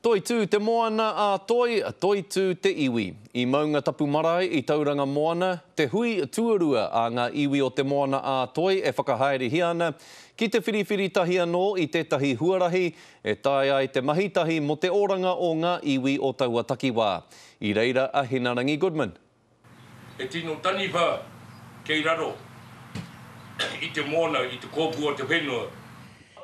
Toitū te moana a Toi, toitū te iwi. I Maungatapu Marae i Tauranga Moana, te hui tuarua a ngā iwi o Te Moana a Toi e whakahaerehia ana, ki te whiriwhiri tahi anō i tētahi huarahi e taea ai te mahi tahi mō te oranga o ngā iwi o taua takiwā. I reira a Hinarangi Goodman. He tino taniwha kei raro i te moana, i te kōpū o te whenua.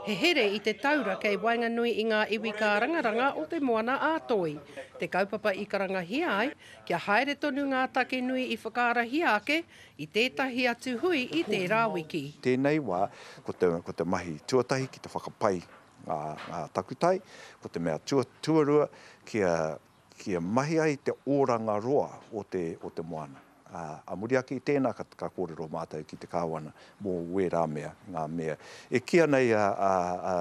He here i te taura kei waenganui i ngā iwi kārangaranga o Te Moana-a-Toi, te kaupapa i karangahia ai kia haere tonu ngā take nui i whakaarahia ake i tētahi atu hui i tērā wiki. Tēnei wā, ko te, ko te mahi tuatahi ki te whakapai ngā, ngā takutai, ko te mea tua, tuarua kia kia mahi ai te oranga roa o te, o te moana. Ā, ā muri ake i tēnā ka, ka kōrero mātou ki te Kāwana mō wērā mea, ngā mea. E kīa nei a, a, a,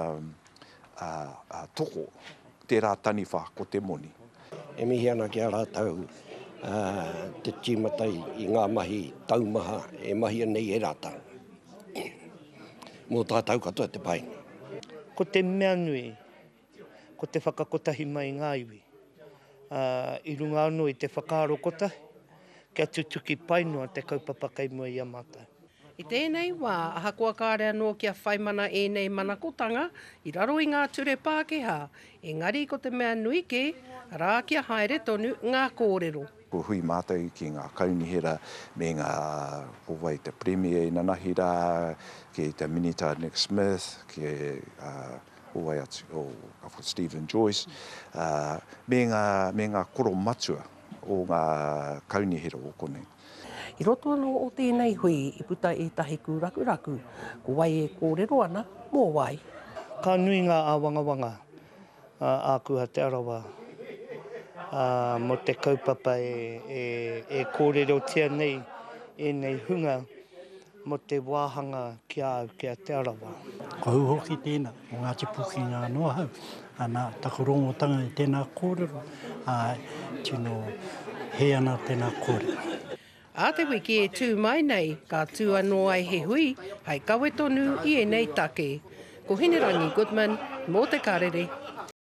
a, a Toko, tērā taniwha ko te moni. E mihi ana ki a rātou te tīmata i ngā mahi taumaha e mahia nei e rātou. Mō tātou katoa te painga. Ko te mea nui, ko te whakakotahi mai i ngā iwi, ā, i runga anō i te whakaaro kotahi, kia tutuki pai noa te kaupapa kei mua i a mātou. I tēnei wā, ahakoa kāre anō kia whaimana ēnei manakotanga i raro i ngā ture Pākehā, engari ko te mea nui kē, arā kia haere tonu ngā kōrero. Kua hui mātou ki ngā kaunihera me ngā, ko wai te Premier inanahi rā, ki te Minita Nick Smith, ki a ko wai atu, o, ko Stephen Joyce, ā, me ngā, me ngā koro matua o ngā kaunihera o konei. I roto anō o tēnei hui i puta ētahi kūrakuraku, ko wai e kōrero ana, mō wai. Ka nui ngā āwangawanga āku a Te Arawa mō te kaupapa e kōrerotia nei ēnei hunga Mō te wāhanga ki a au, ki a Te Arawa. Ko au hoki tēnā, ko Ngāti Pūkenga anō ahau. Ana, taku rongotanga i tēnā kōrero, āe, tino hē ana tēnā kōrero. Ā te wiki e tū mai nei, ka tū anō ai he hui hei kawe tonu i ēnei take. Ko Hinerangi Goodman, mō Te Karere.